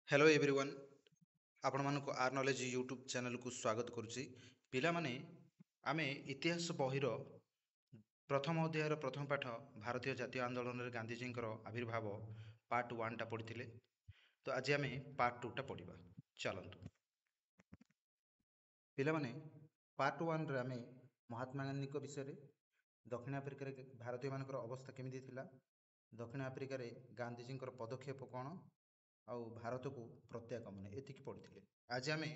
Hello everyone, ଆପଣମାନଙ୍କୁ ଆର୍ knowledge YouTube ଚ୍ୟାନେଲକୁ ସ୍ୱାଗତ କରୁଛି। ପିଲାମାନେ, ଆମେ ଇତିହାସ ବହିର ପ୍ରଥମ ଅଧ୍ୟାୟର ପ୍ରଥମ ପାଠ ଭାରତୀୟ ଜାତୀୟ ଆନ୍ଦୋଳନରେ ଗାନ୍ଧିଜୀଙ୍କର ଆବିର୍ଭାବ ପାର୍ଟ ୱାନ୍ଟା ପଢ଼ିଥିଲେ। ତ ଆଜି ଆମେ ପାର୍ଟ ଟୁଟା ପଢ଼ିବା। ଚାଲନ୍ତୁ ପିଲାମାନେ, ପାର୍ଟ ୱାନ୍ରେ ଆମେ ମହାତ୍ମା ଗାନ୍ଧୀଙ୍କ ବିଷୟରେ, ଦକ୍ଷିଣ ଆଫ୍ରିକାରେ ଭାରତୀୟମାନଙ୍କର ଅବସ୍ଥା କେମିତି ଥିଲା, ଦକ୍ଷିଣ ଆଫ୍ରିକାରେ ଗାନ୍ଧିଜୀଙ୍କର ପଦକ୍ଷେପ କ'ଣ ଆଉ ଭାରତକୁ ପ୍ରତ୍ୟାଗମନ, ଏତିକି ପଢ଼ିଥିଲେ। ଆଜି ଆମେ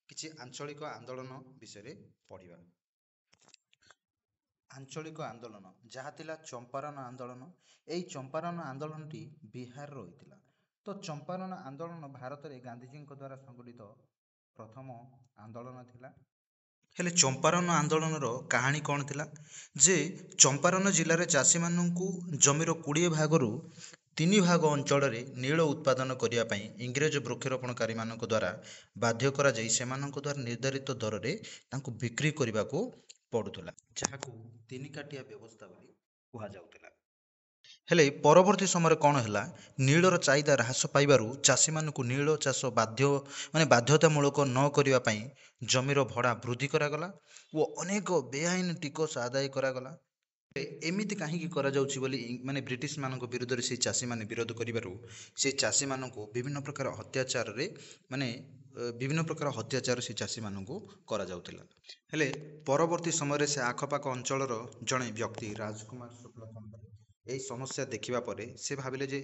କିଛି ଆଞ୍ଚଳିକ ଆନ୍ଦୋଳନ ବିଷୟରେ ପଢ଼ିବା। ଆଞ୍ଚଳିକ ଆନ୍ଦୋଳନ ଯାହା ଥିଲା ଚମ୍ପାରନ ଆନ୍ଦୋଳନ। ଏଇ ଚମ୍ପାରନ ଆନ୍ଦୋଳନଟି ବିହାରରେ ହୋଇଥିଲା। ତ ଚମ୍ପାରନ ଆନ୍ଦୋଳନ ଭାରତରେ ଗାନ୍ଧିଜୀଙ୍କ ଦ୍ୱାରା ସଂଗଠିତ ପ୍ରଥମ ଆନ୍ଦୋଳନ ଥିଲା। ହେଲେ ଚମ୍ପାରନ ଆନ୍ଦୋଳନର କାହାଣୀ କ'ଣ ଥିଲା ଯେ ଚମ୍ପାରନ ଜିଲ୍ଲାରେ ଚାଷୀମାନଙ୍କୁ ଜମିର 20 ଭାଗରୁ 3 ଭାଗ ଅଞ୍ଚଳରେ ନୀଳ ଉତ୍ପାଦନ କରିବା ପାଇଁ ଇଂରେଜ ବୃକ୍ଷରୋପଣକାରୀମାନଙ୍କ ଦ୍ୱାରା ବାଧ୍ୟ କରାଯାଇ ସେମାନଙ୍କ ଦ୍ୱାରା ନିର୍ଦ୍ଧାରିତ ଦରରେ ତାଙ୍କୁ ବିକ୍ରି କରିବାକୁ ପଡ଼ୁଥିଲା, ଯାହାକୁ ତିନି କାଟିଆ ବ୍ୟବସ୍ଥା ବୋଲି କୁହାଯାଉଥିଲା। ହେଲେ ପରବର୍ତ୍ତୀ ସମୟରେ କ'ଣ ହେଲା, ନୀଳର ଚାହିଦା ହ୍ରାସ ପାଇବାରୁ ଚାଷୀମାନଙ୍କୁ ନୀଳ ଚାଷ ବାଧ୍ୟ ମାନେ ବାଧ୍ୟତାମୂଳକ ନ କରିବା ପାଇଁ ଜମିର ଭଡ଼ା ବୃଦ୍ଧି କରାଗଲା ଓ ଅନେକ ବେଆଇନ ଟିକସ ଆଦାୟ କରାଗଲା। ଏମିତି କାହିଁକି କରାଯାଉଛି ବୋଲି ମାନେ ବ୍ରିଟିଶମାନଙ୍କ ବିରୁଦ୍ଧରେ ସେଇ ଚାଷୀମାନେ ବିରୋଧ କରିବାରୁ ସେଇ ଚାଷୀମାନଙ୍କୁ ବିଭିନ୍ନ ପ୍ରକାର ଅତ୍ୟାଚାରରେ ମାନେ ବିଭିନ୍ନ ପ୍ରକାର ଅତ୍ୟାଚାର ସେ ଚାଷୀମାନଙ୍କୁ କରାଯାଉଥିଲା। ହେଲେ ପରବର୍ତ୍ତୀ ସମୟରେ ସେ ଆଖପାଖ ଅଞ୍ଚଳର ଜଣେ ବ୍ୟକ୍ତି ରାଜକୁମାର ଶୁକ୍ଲ କ'ଣ କଲେ, ଏହି ସମସ୍ୟା ଦେଖିବା ପରେ ସେ ଭାବିଲେ ଯେ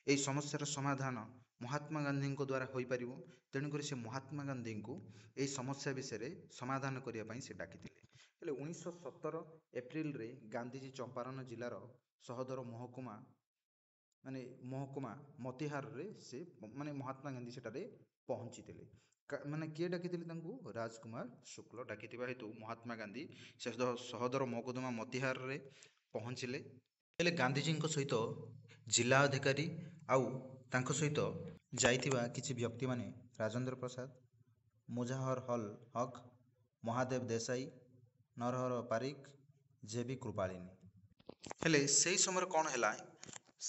ଏହି ସମସ୍ୟାର ସମାଧାନ ମହାତ୍ମା ଗାନ୍ଧୀଙ୍କ ଦ୍ୱାରା ହୋଇପାରିବ। ତେଣୁକରି ସେ ମହାତ୍ମା ଗାନ୍ଧୀଙ୍କୁ ଏହି ସମସ୍ୟା ବିଷୟରେ ସମାଧାନ କରିବା ପାଇଁ ସେ ଡାକିଥିଲେ। ହେଲେ 1917 ଏପ୍ରିଲରେ ଗାନ୍ଧିଜୀ ଚମ୍ପାରନ ଜିଲ୍ଲାର ସହଦର ମହକୁମା ମାନେ ମହକୁମା ମତିହାରରେ ସେ ମାନେ ମହାତ୍ମା ଗାନ୍ଧୀ ସେଠାରେ ପହଞ୍ଚିଥିଲେ। ମାନେ କିଏ ଡାକିଥିଲେ ତାଙ୍କୁ? ରାଜକୁମାର ଶୁକ୍ଲ ଡାକିଥିବା ହେତୁ ମହାତ୍ମା ଗାନ୍ଧୀ ସେ ସହଦର ମହକୁମା ମତିହାରରେ ପହଞ୍ଚିଲେ। ହେଲେ ଗାନ୍ଧିଜୀଙ୍କ ସହିତ ଜିଲ୍ଲା ଅଧିକାରୀ ଆଉ ତାଙ୍କ ସହିତ ଯାଇଥିବା କିଛି ବ୍ୟକ୍ତିମାନେ ରାଜେନ୍ଦ୍ର ପ୍ରସାଦ, ମୁଜାହର ହଲ ହକ୍, ମହାଦେବ ଦେଶାଇ, ନରହର ପାରିକ, ଜେ ବି କୃପାଳିନୀ। ହେଲେ ସେହି ସମୟରେ କ'ଣ ହେଲା,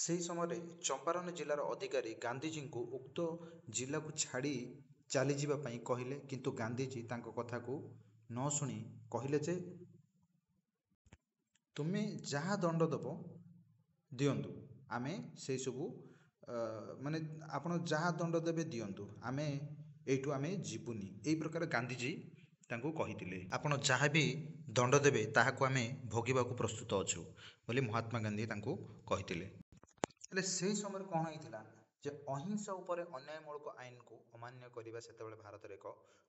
ସେହି ସମୟରେ ଚମ୍ପାରନ ଜିଲ୍ଲାର ଅଧିକାରୀ ଗାନ୍ଧିଜୀଙ୍କୁ ଉକ୍ତ ଜିଲ୍ଲାକୁ ଛାଡ଼ି ଚାଲିଯିବା ପାଇଁ କହିଲେ। କିନ୍ତୁ ଗାନ୍ଧିଜୀ ତାଙ୍କ କଥାକୁ ନ ଶୁଣି କହିଲେ ଯେ ତୁମେ ଯାହା ଦଣ୍ଡ ଦେବ ଦିଅନ୍ତୁ, ଆମେ ସେହିସବୁ ମାନେ ଆପଣ ଯାହା ଦଣ୍ଡ ଦେବେ ଦିଅନ୍ତୁ, ଆମେ ଏଇଠୁ ଆମେ ଯିବୁନି। ଏଇ ପ୍ରକାର ଗାନ୍ଧିଜୀ ତାଙ୍କୁ କହିଥିଲେ। ଆପଣ ଯାହା ବି ଦଣ୍ଡ ଦେବେ ତାହାକୁ ଆମେ ଭୋଗିବାକୁ ପ୍ରସ୍ତୁତ ଅଛୁ ବୋଲି ମହାତ୍ମା ଗାନ୍ଧୀ ତାଙ୍କୁ କହିଥିଲେ। ହେଲେ ସେହି ସମୟରେ କ'ଣ ହେଇଥିଲା ଯେ ଅହିଂସା ଉପରେ ଅନ୍ୟାୟମୂଳକ ଆଇନକୁ ଅମାନ୍ୟ କରିବା ସେତେବେଳେ ଭାରତରେ ଏକ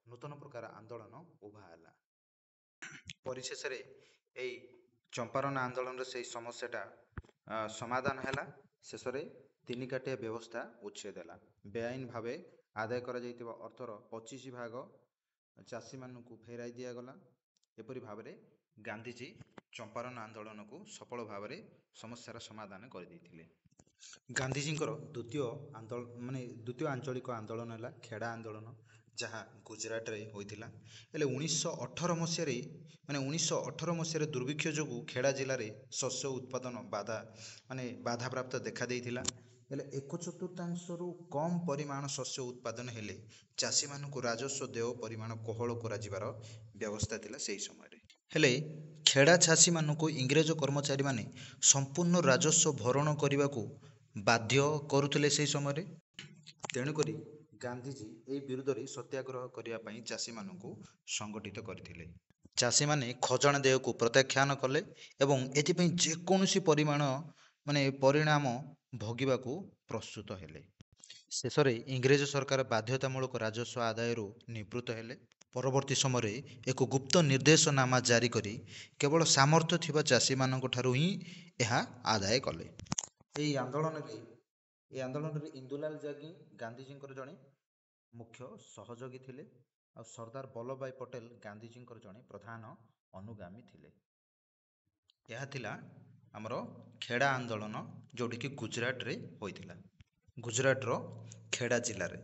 ନୂତନ ପ୍ରକାର ଆନ୍ଦୋଳନ ଉଭା ହେଲା। ପରିଶେଷରେ ଏଇ ଚମ୍ପାରନ ଆନ୍ଦୋଳନର ସେଇ ସମସ୍ୟାଟା ସମାଧାନ ହେଲା। ଶେଷରେ ତିନି କାଟିଆ ବ୍ୟବସ୍ଥା ଉଚ୍ଛେଦ ହେଲା। ବେଆଇନ ଭାବେ ଆଦାୟ କରାଯାଇଥିବା ଅର୍ଥର 25 ଭାଗ ଚାଷୀମାନଙ୍କୁ ଫେରାଇ ଦିଆଗଲା। ଏପରି ଭାବରେ ଗାନ୍ଧିଜୀ ଚମ୍ପାରନ ଆନ୍ଦୋଳନକୁ ସଫଳ ଭାବରେ ସମସ୍ୟାର ସମାଧାନ କରିଦେଇଥିଲେ। ଗାନ୍ଧିଜୀଙ୍କର ଦ୍ୱିତୀୟ ଆନ୍ଦୋଳନ ମାନେ ଦ୍ୱିତୀୟ ଆଞ୍ଚଳିକ ଆନ୍ଦୋଳନ ହେଲା ଖେଡ଼ା ଆନ୍ଦୋଳନ, ଯାହା ଗୁଜୁରାଟରେ ହୋଇଥିଲା। ହେଲେ 1918 ମସିହାରେ ମାନେ 1918 ମସିହାରେ ଦୁର୍ଭିକ୍ଷ ଯୋଗୁଁ ଖେଡ଼ା ଜିଲ୍ଲାରେ ଶସ୍ୟ ଉତ୍ପାଦନ ବାଧା ମାନେ ବାଧାପ୍ରାପ୍ତ ଦେଖାଦେଇଥିଲା। ହେଲେ 1/4ରୁ କମ୍ ପରିମାଣ ଶସ୍ୟ ଉତ୍ପାଦନ ହେଲେ ଚାଷୀମାନଙ୍କୁ ରାଜସ୍ୱ ଦେୟ ପରିମାଣ କୋହଳ କରାଯିବାର ବ୍ୟବସ୍ଥା ଥିଲା ସେହି ସମୟରେ। ହେଲେ ଖେଡ଼ା ଚାଷୀମାନଙ୍କୁ ଇଂରେଜ କର୍ମଚାରୀମାନେ ସମ୍ପୂର୍ଣ୍ଣ ରାଜସ୍ୱ ଭରଣ କରିବାକୁ ବାଧ୍ୟ କରୁଥିଲେ ସେହି ସମୟରେ। ତେଣୁକରି ଗାନ୍ଧିଜୀ ଏହି ବିରୁଦ୍ଧରେ ସତ୍ୟାଗ୍ରହ କରିବା ପାଇଁ ଚାଷୀମାନଙ୍କୁ ସଂଗଠିତ କରିଥିଲେ। ଚାଷୀମାନେ ଖଜଣା ଦେୟକୁ ପ୍ରତ୍ୟାଖ୍ୟାନ କଲେ ଏବଂ ଏଥିପାଇଁ ଯେକୌଣସି ପରିମାଣ ମାନେ ପରିଣାମ ଭୋଗିବାକୁ ପ୍ରସ୍ତୁତ ହେଲେ। ଶେଷରେ ଇଂରେଜ ସରକାର ବାଧ୍ୟତାମୂଳକ ରାଜସ୍ୱ ଆଦାୟରୁ ନିବୃତ୍ତ ହେଲେ। ପରବର୍ତ୍ତୀ ସମୟରେ ଏକ ଗୁପ୍ତ ନିର୍ଦ୍ଦେଶନାମା ଜାରି କରି କେବଳ ସାମର୍ଥ୍ୟ ଥିବା ଚାଷୀମାନଙ୍କ ଠାରୁ ହିଁ ଏହା ଆଦାୟ କଲେ। ଏହି ଆନ୍ଦୋଳନରେ ଇନ୍ଦୁଲାଲ ଜାଗି ଗାନ୍ଧିଜୀଙ୍କର ଜଣେ ମୁଖ୍ୟ ସହଯୋଗୀ ଥିଲେ ଆଉ ସର୍ଦ୍ଦାର ବଲ୍ଲଭ ଭାଇ ପଟେଲ ଗାନ୍ଧିଜୀଙ୍କର ଜଣେ ପ୍ରଧାନ ଅନୁଗାମୀ ଥିଲେ। ଏହା ଥିଲା ଆମର ଖେଡ଼ା ଆନ୍ଦୋଳନ, ଯେଉଁଠିକି ଗୁଜୁରାଟରେ ହୋଇଥିଲା, ଗୁଜୁରାଟର ଖେଡ଼ା ଜିଲ୍ଲାରେ।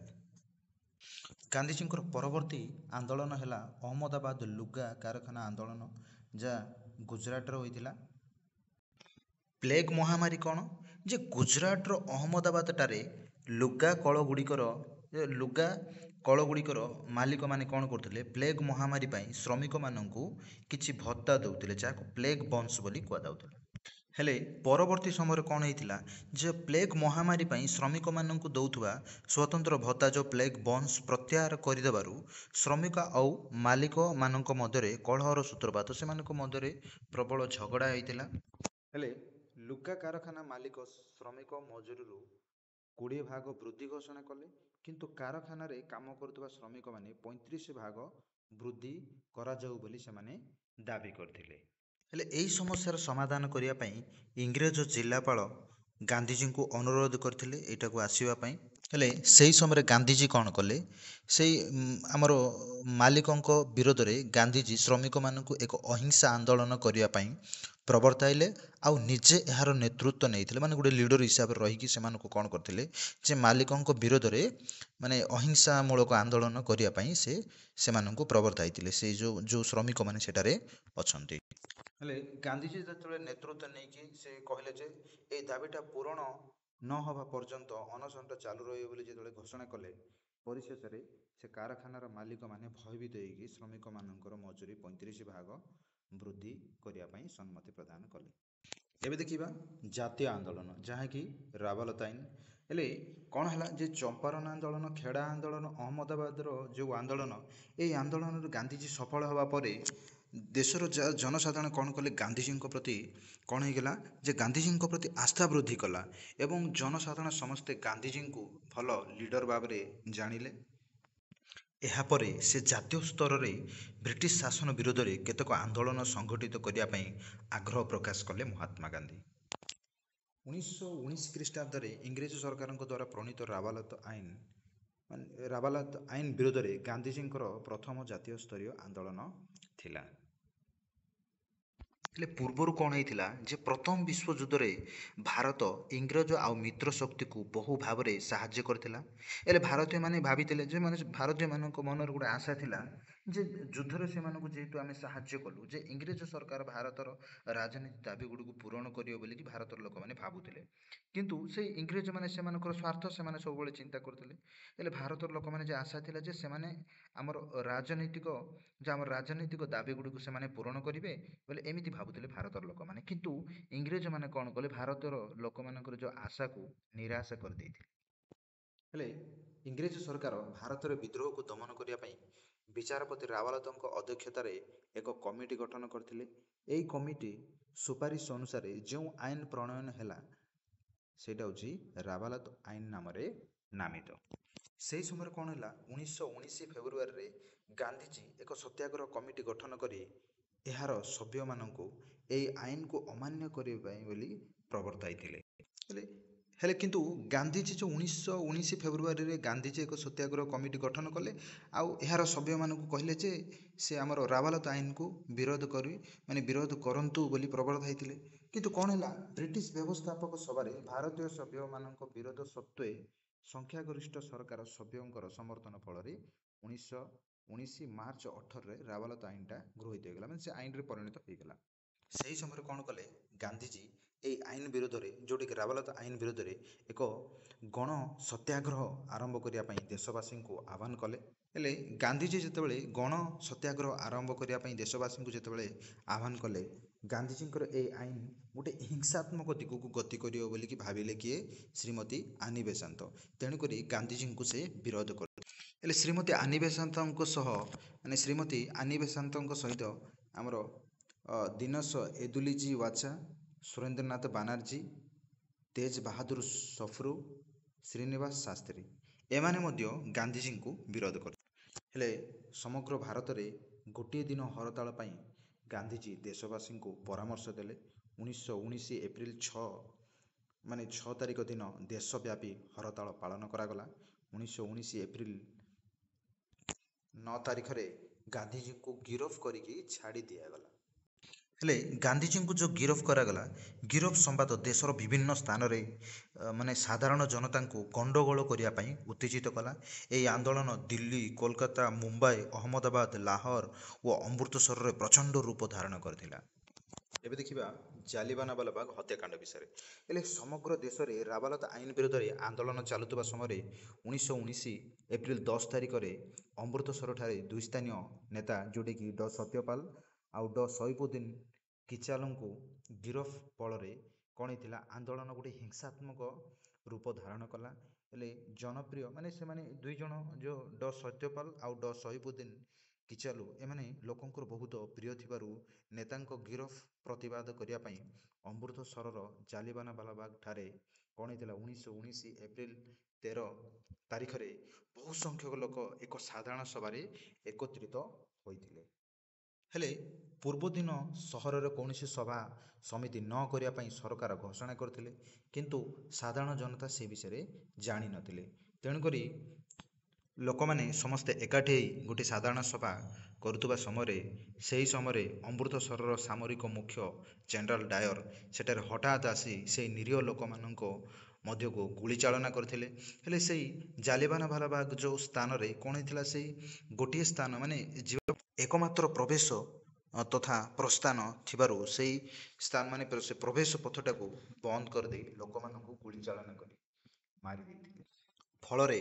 ଗାନ୍ଧିଜୀଙ୍କର ପରବର୍ତ୍ତୀ ଆନ୍ଦୋଳନ ହେଲା ଅହମ୍ମଦାବାଦ ଲୁଗା କାରଖାନା ଆନ୍ଦୋଳନ, ଯାହା ଗୁଜୁରାଟରେ ହୋଇଥିଲା। ପ୍ଲେଗ୍ ମହାମାରୀ କ'ଣ ଯେ ଗୁଜୁରାଟର ଅହମ୍ମଦାବାଦଠାରେ ଲୁଗା କଳ ଗୁଡ଼ିକର ଲୁଗା କଳ ଗୁଡ଼ିକର ମାଲିକମାନେ କ'ଣ କରୁଥିଲେ? ପ୍ଲେଗ୍ ମହାମାରୀ ପାଇଁ ଶ୍ରମିକମାନଙ୍କୁ କିଛି ଭତ୍ତା ଦେଉଥିଲେ, ଯାହାକୁ ପ୍ଲେଗ୍ ବନ୍ସ ବୋଲି କୁହାଯାଉଥିଲା। ହେଲେ ପରବର୍ତ୍ତୀ ସମୟରେ କ'ଣ ହେଇଥିଲା ଯେ ପ୍ଲେଗ୍ ମହାମାରୀ ପାଇଁ ଶ୍ରମିକମାନଙ୍କୁ ଦେଉଥିବା ସ୍ୱତନ୍ତ୍ର ଭତ୍ତା ଯେଉଁ ପ୍ଲେଗ୍ ବନ୍ସ ପ୍ରତ୍ୟାହାର କରିଦେବାରୁ ଶ୍ରମିକ ଆଉ ମାଲିକମାନଙ୍କ ମଧ୍ୟରେ କଳହର ସୂତ୍ରପାତ, ସେମାନଙ୍କ ମଧ୍ୟରେ ପ୍ରବଳ ଝଗଡ଼ା ହେଇଥିଲା। ହେଲେ ଲୁଗା କାରଖାନା ମାଲିକ ଶ୍ରମିକ ମଜୁରୀରୁ 20 ଭାଗ ବୃଦ୍ଧି ଘୋଷଣା କଲେ, କିନ୍ତୁ କାରଖାନାରେ କାମ କରୁଥିବା ଶ୍ରମିକମାନେ 35 ଭାଗ ବୃଦ୍ଧି କରାଯାଉ ବୋଲି ସେମାନେ ଦାବି କରିଥିଲେ। ହେଲେ ଏହି ସମସ୍ୟାର ସମାଧାନ କରିବା ପାଇଁ ଇଂରେଜ ଜିଲ୍ଲାପାଳ ଗାନ୍ଧିଜୀଙ୍କୁ ଅନୁରୋଧ କରିଥିଲେ ଏଇଟାକୁ ଆସିବା ପାଇଁ। ହେଲେ ସେହି ସମୟରେ ଗାନ୍ଧିଜୀ କ'ଣ କଲେ? ସେଇ ଆମର ମାଲିକଙ୍କ ବିରୋଧରେ ଗାନ୍ଧିଜୀ ଶ୍ରମିକମାନଙ୍କୁ ଏକ ଅହିଂସା ଆନ୍ଦୋଳନ କରିବା ପାଇଁ ପ୍ରବର୍ତ୍ତାଇଲେ ଆଉ ନିଜେ ଏହାର ନେତୃତ୍ୱ ନେଇଥିଲେ। ମାନେ ଗୋଟେ ଲିଡ଼ର ହିସାବରେ ରହିକି ସେମାନଙ୍କୁ କ'ଣ କରିଥିଲେ ଯେ ମାଲିକଙ୍କ ବିରୋଧରେ ମାନେ ଅହିଂସାମୂଳକ ଆନ୍ଦୋଳନ କରିବା ପାଇଁ ସେ ସେମାନଙ୍କୁ ପ୍ରବର୍ତ୍ତାଇଥିଲେ, ସେଇ ଯେଉଁ ଶ୍ରମିକମାନେ ସେଠାରେ ଅଛନ୍ତି। ହେଲେ ଗାନ୍ଧିଜୀ ଯେତେବେଳେ ନେତୃତ୍ୱ ନେଇକି ସେ କହିଲେ ଯେ ଏଇ ଦାବିଟା ପୂରଣ ନ ହେବା ପର୍ଯ୍ୟନ୍ତ ଅନଶନଟା ଚାଲୁ ରହିବ ବୋଲି ଯେତେବେଳେ ଘୋଷଣା କଲେ, ପରିଶେଷରେ ସେ କାରଖାନାର ମାଲିକମାନେ ଭୟଭୀତ ହେଇକି ଶ୍ରମିକମାନଙ୍କର ମଜୁରୀ 35 ଭାଗ ବୃଦ୍ଧି କରିବା ପାଇଁ ସମ୍ମତି ପ୍ରଦାନ କଲେ। ଏବେ ଦେଖିବା ଜାତୀୟ ଆନ୍ଦୋଳନ, ଯାହାକି ରାୱଲତ ଆଇନ। ହେଲେ କ'ଣ ହେଲା ଯେ ଚମ୍ପାରନ ଆନ୍ଦୋଳନ, ଖେଡ଼ା ଆନ୍ଦୋଳନ, ଅହମ୍ମଦାବାଦର ଯେଉଁ ଆନ୍ଦୋଳନ, ଏଇ ଆନ୍ଦୋଳନରୁ ଗାନ୍ଧିଜୀ ସଫଳ ହେବା ପରେ ଦେଶର ଜନସାଧାରଣ କ'ଣ କଲେ? ଗାନ୍ଧିଜୀଙ୍କ ପ୍ରତି କ'ଣ ହେଇଗଲା ଯେ ଗାନ୍ଧିଜୀଙ୍କ ପ୍ରତି ଆସ୍ଥା ବୃଦ୍ଧି କଲା ଏବଂ ଜନସାଧାରଣ ସମସ୍ତେ ଗାନ୍ଧିଜୀଙ୍କୁ ଭଲ ଲିଡ଼ର ଭାବରେ ଜାଣିଲେ। ଏହାପରେ ସେ ଜାତୀୟ ସ୍ତରରେ ବ୍ରିଟିଶ ଶାସନ ବିରୋଧରେ କେତେକ ଆନ୍ଦୋଳନ ସଂଗଠିତ କରିବା ପାଇଁ ଆଗ୍ରହ ପ୍ରକାଶ କଲେ ମହାତ୍ମା ଗାନ୍ଧୀ। 1919 ଖ୍ରୀଷ୍ଟାବ୍ଦରେ ଇଂରେଜ ସରକାରଙ୍କ ଦ୍ୱାରା ପ୍ରଣୀତ ରାୱାଲତ ଆଇନ, ମାନେ ରାୱାଲତ ଆଇନ ବିରୋଧରେ ଗାନ୍ଧିଜୀଙ୍କର ପ୍ରଥମ ଜାତୀୟ ସ୍ତରୀୟ ଆନ୍ଦୋଳନ ଥିଲା। ହେଲେ ପୂର୍ବରୁ କ'ଣ ହେଇଥିଲା ଯେ ପ୍ରଥମ ବିଶ୍ୱଯୁଦ୍ଧରେ ଭାରତ ଇଂରେଜ ଆଉ ମିତ୍ର ଶକ୍ତିକୁ ବହୁ ଭାବରେ ସାହାଯ୍ୟ କରିଥିଲା। ହେଲେ ଭାରତୀୟମାନେ ଭାବିଥିଲେ ଯେ, ମାନେ ଭାରତୀୟମାନଙ୍କ ମନରେ ଗୋଟେ ଆଶା ଥିଲା ଯେ ଯୁଦ୍ଧରେ ସେମାନଙ୍କୁ ଯେହେତୁ ଆମେ ସାହାଯ୍ୟ କଲୁ, ଯେ ଇଂରେଜ ସରକାର ଭାରତର ରାଜନୀତି ଦାବି ଗୁଡ଼ିକୁ ପୂରଣ କରିବ ବୋଲିକି ଭାରତର ଲୋକମାନେ ଭାବୁଥିଲେ। କିନ୍ତୁ ସେଇ ଇଂରେଜମାନେ ସେମାନଙ୍କର ସ୍ୱାର୍ଥ ସେମାନେ ସବୁବେଳେ ଚିନ୍ତା କରୁଥିଲେ। ହେଲେ ଭାରତର ଲୋକମାନେ ଯେ ଆଶା ଥିଲା ଯେ ସେମାନେ ଆମର ରାଜନୈତିକ ଯେ ଆମର ରାଜନୈତିକ ଦାବି ଗୁଡ଼ିକୁ ସେମାନେ ପୂରଣ କରିବେ ବୋଲେ ଏମିତି ଭାବୁଥିଲେ ଭାରତର ଲୋକମାନେ। କିନ୍ତୁ ଇଂରେଜମାନେ କ'ଣ କଲେ? ଭାରତର ଲୋକମାନଙ୍କର ଯେଉଁ ଆଶାକୁ ନିରାଶ କରିଦେଇଥିଲେ। ହେଲେ ଇଂରେଜ ସରକାର ଭାରତରେ ବିଦ୍ରୋହକୁ ଦମନ କରିବା ପାଇଁ ବିଚାରପତି ରାୱଲତଙ୍କ ଅଧ୍ୟକ୍ଷତାରେ ଏକ କମିଟି ଗଠନ କରିଥିଲେ। ଏହି କମିଟି ସୁପାରିଶ ଅନୁସାରେ ଯେଉଁ ଆଇନ ପ୍ରଣୟନ ହେଲା, ସେଇଟା ହେଉଛି ରାୱାଲତ ଆଇନ ନାମରେ ନାମିତ। ସେହି ସମୟରେ କ'ଣ ହେଲା? 1919 ଫେବୃଆରୀରେ ଗାନ୍ଧିଜୀ ଏକ ସତ୍ୟାଗ୍ରହ କମିଟି ଗଠନ କରି ଏହାର ସଭ୍ୟମାନଙ୍କୁ ଏହି ଆଇନକୁ ଅମାନ୍ୟ କରିବା ପାଇଁ ବୋଲି ପ୍ରବର୍ତ୍ତାଇଥିଲେ। ହେଲେ କିନ୍ତୁ ଗାନ୍ଧିଜୀ ଯେଉଁ 1919 ଫେବୃଆରୀରେ ଗାନ୍ଧିଜୀ ଏକ ସତ୍ୟାଗ୍ରହ କମିଟି ଗଠନ କଲେ ଆଉ ଏହାର ସଭ୍ୟମାନଙ୍କୁ କହିଲେ ଯେ ସେ ଆମର ରାୱାଲତ ଆଇନକୁ ବିରୋଧ କରି, ମାନେ ବିରୋଧ କରନ୍ତୁ ବୋଲି ପ୍ରବର୍ତ୍ତାଇଥିଲେ। କିନ୍ତୁ କ'ଣ ହେଲା? ବ୍ରିଟିଶ ବ୍ୟବସ୍ଥାପକ ସଭାରେ ଭାରତୀୟ ସଭ୍ୟମାନଙ୍କ ବିରୋଧ ସତ୍ତ୍ୱେ ସଂଖ୍ୟାଗରିଷ୍ଠ ସରକାର ସଭ୍ୟଙ୍କର ସମର୍ଥନ ଫଳରେ 1919 ମାର୍ଚ୍ଚ 18ରେ ରାୱାଲତ ଆଇନଟା ଗୃହୀତ ହୋଇଗଲା, ମାନେ ସେ ଆଇନରେ ପରିଣତ ହୋଇଗଲା। ସେହି ସମୟରେ କ'ଣ କଲେ ଗାନ୍ଧିଜୀ? ଏଇ ଆଇନ ବିରୋଧରେ, ଯେଉଁଟାକି ରାୱାଲତ ଆଇନ ବିରୋଧରେ ଏକ ଗଣ ସତ୍ୟାଗ୍ରହ ଆରମ୍ଭ କରିବା ପାଇଁ ଦେଶବାସୀଙ୍କୁ ଆହ୍ୱାନ କଲେ। ହେଲେ ଗାନ୍ଧିଜୀ ଯେତେବେଳେ ଗଣ ସତ୍ୟାଗ୍ରହ ଆରମ୍ଭ କରିବା ପାଇଁ ଦେଶବାସୀଙ୍କୁ ଯେତେବେଳେ ଆହ୍ୱାନ କଲେ, ଗାନ୍ଧିଜୀଙ୍କର ଏଇ ଆଇନ ଗୋଟେ ହିଂସାତ୍ମକ ଦିଗକୁ ଗତି କରିବ ବୋଲିକି ଭାବିଲେ କିଏ? ଶ୍ରୀମତୀ ଆନି ବେସାନ୍ତ। ତେଣୁକରି ଗାନ୍ଧିଜୀଙ୍କୁ ସେ ବିରୋଧ କଲେ। ହେଲେ ଶ୍ରୀମତୀ ଆନି ବେସାନ୍ତଙ୍କ ସହ, ମାନେ ଶ୍ରୀମତୀ ଆନି ବେସାନ୍ତଙ୍କ ସହିତ ଆମର ଦିନସ ଏଦୁଲିଜୀ ୱାଚା, ସୁରେନ୍ଦ୍ରନାଥ ବାନାର୍ଜୀ, ତେଜ ବାହାଦୁର ସଫରୁ, ଶ୍ରୀନିବାସ ଶାସ୍ତ୍ରୀ ଏମାନେ ମଧ୍ୟ ଗାନ୍ଧିଜୀଙ୍କୁ ବିରୋଧ କଲେ। ହେଲେ ସମଗ୍ର ଭାରତରେ ଗୋଟିଏ ଦିନ ହରତାଳ ପାଇଁ ଗାନ୍ଧିଜୀ ଦେଶବାସୀଙ୍କୁ ପରାମର୍ଶ ଦେଲେ। 1919 ଏପ୍ରିଲ 6, ମାନେ 6 ତାରିଖ ଦିନ ଦେଶବ୍ୟାପୀ ହରତାଳ ପାଳନ କରାଗଲା। 1919 ଏପ୍ରିଲ 9 ତାରିଖରେ ଗାନ୍ଧିଜୀଙ୍କୁ ଗିରଫ କରିକି ଛାଡ଼ି ଦିଆଗଲା। ହେଲେ ଗାନ୍ଧିଜୀଙ୍କୁ ଯେଉଁ ଗିରଫ କରାଗଲା, ଗିରଫ ସମ୍ବାଦ ଦେଶର ବିଭିନ୍ନ ସ୍ଥାନରେ ମାନେ ସାଧାରଣ ଜନତାଙ୍କୁ ଗଣ୍ଡଗୋଳ କରିବା ପାଇଁ ଉତ୍ତେଜିତ କଲା। ଏହି ଆନ୍ଦୋଳନ ଦିଲ୍ଲୀ, କୋଲକାତା, ମୁମ୍ବାଇ, ଅହମ୍ମଦାବାଦ, ଲାହୋର ଓ ଅମୃତସରରେ ପ୍ରଚଣ୍ଡ ରୂପ ଧାରଣ କରିଥିଲା। ଏବେ ଦେଖିବା ଜାଲିବାନାବାଲାବାଗ ହତ୍ୟାକାଣ୍ଡ ବିଷୟରେ। ହେଲେ ସମଗ୍ର ଦେଶରେ ରାବାଲତ ଆଇନ ବିରୋଧରେ ଆନ୍ଦୋଳନ ଚାଲୁଥିବା ସମୟରେ 1919 ଏପ୍ରିଲ 10 ତାରିଖରେ ଅମୃତସରଠାରେ ଦୁଇ ସ୍ଥାନୀୟ ନେତା, ଯେଉଁଟାକି ଡ ସତ୍ୟପାଲ ଆଉ ଡ ସୈଫୁଦ୍ଦିନ କିଚାଲୁଙ୍କୁ ଗିରଫ ଫଳରେ କ'ଣ ହେଇଥିଲା? ଆନ୍ଦୋଳନ ଗୋଟେ ହିଂସାତ୍ମକ ରୂପ ଧାରଣ କଲା। ହେଲେ ଜନପ୍ରିୟ ମାନେ ସେମାନେ ଦୁଇ ଜଣ ଯେଉଁ ଡ ସତ୍ୟପାଲ ଆଉ ଡ ସୈଫୁଦ୍ଦିନ କିଚାଲୁ, ଏମାନେ ଲୋକଙ୍କର ବହୁତ ପ୍ରିୟ ଥିବାରୁ ନେତାଙ୍କ ଗିରଫ ପ୍ରତିବାଦ କରିବା ପାଇଁ ଅମୃତସରର ଜାଲିବାନାବାଲାବାଗ ଠାରେ କ'ଣ ହେଇଥିଲା? 1919 ଏପ୍ରିଲ 13 ତାରିଖରେ ବହୁ ସଂଖ୍ୟକ ଲୋକ ଏକ ସାଧାରଣ ସଭାରେ ଏକତ୍ରିତ ହୋଇଥିଲେ। ହେଲେ ପୂର୍ବଦିନ ସହରରେ କୌଣସି ସଭା ସମିତି ନ କରିବା ପାଇଁ ସରକାର ଘୋଷଣା କରିଥିଲେ, କିନ୍ତୁ ସାଧାରଣ ଜନତା ସେ ବିଷୟରେ ଜାଣିନଥିଲେ। ତେଣୁକରି ଲୋକମାନେ ସମସ୍ତେ ଏକାଠି ହେଇ ଗୋଟିଏ ସାଧାରଣ ସଭା କରୁଥିବା ସମୟରେ, ସେହି ସମୟରେ ଅମୃତସରର ସାମରିକ ମୁଖ୍ୟ ଜେନେରାଲ ଡାୟର ସେଠାରେ ହଠାତ୍ ଆସି ସେଇ ନିରୀହ ଲୋକମାନଙ୍କ ମଧ୍ୟକୁ ଗୁଳି ଚାଳନା କରିଥିଲେ। ହେଲେ ସେଇ ଜାଲିବାନାବାଲାବାଗ ଯେଉଁ ସ୍ଥାନରେ କ'ଣ ହେଇଥିଲା? ସେଇ ଗୋଟିଏ ସ୍ଥାନ ମାନେ ଯିବା ଏକମାତ୍ର ପ୍ରବେଶ ତଥା ପ୍ରସ୍ଥାନ ଥିବାରୁ ସେଇ ସ୍ଥାନ ମାନେ ସେ ପ୍ରବେଶ ପଥଟାକୁ ବନ୍ଦ କରିଦେଇ ଲୋକମାନଙ୍କୁ ଗୁଳି ଚାଳନା କରି ମାରି ଦେଇଥିଲେ। ଫଳରେ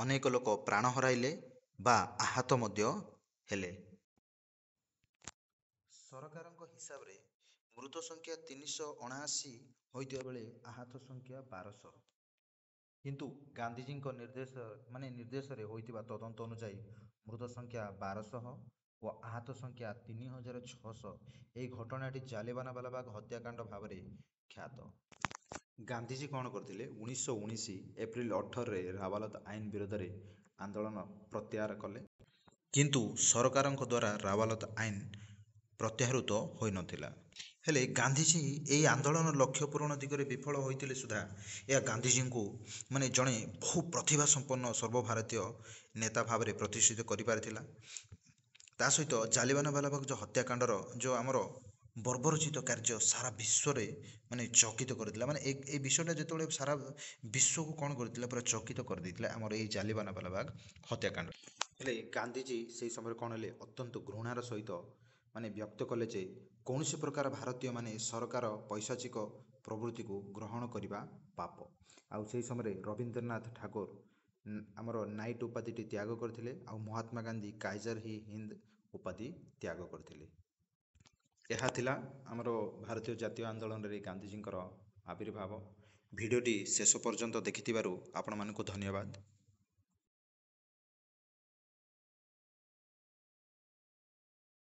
ଅନେକ ଲୋକ ପ୍ରାଣ ହରାଇଲେ ବା ଆହତ ମଧ୍ୟ ହେଲେ। ସରକାରଙ୍କ ହିସାବରେ ମୃତ ସଂଖ୍ୟା 379 ହୋଇଥିବା ବେଳେ ଆହତ ସଂଖ୍ୟା 1200। କିନ୍ତୁ ଗାନ୍ଧିଜୀଙ୍କ ନିର୍ଦ୍ଦେଶ ମାନେ ନିର୍ଦ୍ଦେଶରେ ହୋଇଥିବା ତଦନ୍ତ ଅନୁଯାୟୀ ମୃତ ସଂଖ୍ୟା 1200 ଓ ଆହତ ସଂଖ୍ୟା 3600। ଏହି ଘଟଣାଟି ଜାଲିବାନାବାଲାବାଗ ହତ୍ୟାକାଣ୍ଡ ଭାବରେ ଖ୍ୟାତ। ଗାନ୍ଧିଜୀ କ'ଣ କରିଥିଲେ? 1919 ଏପ୍ରିଲ 18ରେ ରାବାଲତ ଆଇନ ବିରୋଧରେ ଆନ୍ଦୋଳନ ପ୍ରତ୍ୟାହାର କଲେ, କିନ୍ତୁ ସରକାରଙ୍କ ଦ୍ୱାରା ରାବାଲତ ଆଇନ ପ୍ରତ୍ୟାହୃତ ହୋଇନଥିଲା। ହେଲେ ଗାନ୍ଧିଜୀ ଏହି ଆନ୍ଦୋଳନ ଲକ୍ଷ୍ୟ ପୂରଣ ଦିଗରେ ବିଫଳ ହୋଇଥିଲେ ସୁଦ୍ଧା ଏହା ଗାନ୍ଧିଜୀଙ୍କୁ ମାନେ ଜଣେ ବହୁ ପ୍ରତିଭା ସମ୍ପନ୍ନ ସର୍ବଭାରତୀୟ ନେତା ଭାବରେ ପ୍ରତିଷ୍ଠିତ କରିପାରିଥିଲା। ତା ସହିତ ଜାଲିବାନାବାଲାବାଗ ଯେଉଁ ହତ୍ୟାକାଣ୍ଡର ଯେଉଁ ଆମର ବର୍ବରୋଚିତ କାର୍ଯ୍ୟ ସାରା ବିଶ୍ୱରେ ମାନେ ଚକିତ କରିଥିଲା। ମାନେ ଏ ବିଷୟଟା ଯେତେବେଳେ ସାରା ବିଶ୍ୱକୁ କ'ଣ କରିଥିଲା? ପୁରା ଚକିତ କରିଦେଇଥିଲା ଆମର ଏଇ ଜାଲିବାନାବାଲାବାଗ ହତ୍ୟାକାଣ୍ଡ। ହେଲେ ଗାନ୍ଧିଜୀ ସେହି ସମୟରେ କ'ଣ ହେଲେ? ଅତ୍ୟନ୍ତ ଘୃଣାର ସହିତ ମାନେ ବ୍ୟକ୍ତ କଲେ ଯେ କୌଣସି ପ୍ରକାର ଭାରତୀୟମାନେ ସରକାର ପୈଶାଚିକ ପ୍ରବୃତ୍ତିକୁ ଗ୍ରହଣ କରିବା ପାପ। ଆଉ ସେହି ସମୟରେ ରବୀନ୍ଦ୍ରନାଥ ଠାକୁର ଆମର ନାଇଟ୍ ଉପାଧିଟି ତ୍ୟାଗ କରିଥିଲେ ଆଉ ମହାତ୍ମା ଗାନ୍ଧୀ କାଇଜର ହି ହିନ୍ଦ ଉପାଧି ତ୍ୟାଗ କରିଥିଲେ। ଏହା ଥିଲା ଆମର ଭାରତୀୟ ଜାତୀୟ ଆନ୍ଦୋଳନରେ ଗାନ୍ଧିଜୀଙ୍କର ଆବିର୍ଭାବ। ଭିଡ଼ିଓଟି ଶେଷ ପର୍ଯ୍ୟନ୍ତ ଦେଖିଥିବାରୁ ଆପଣମାନଙ୍କୁ ଧନ୍ୟବାଦ।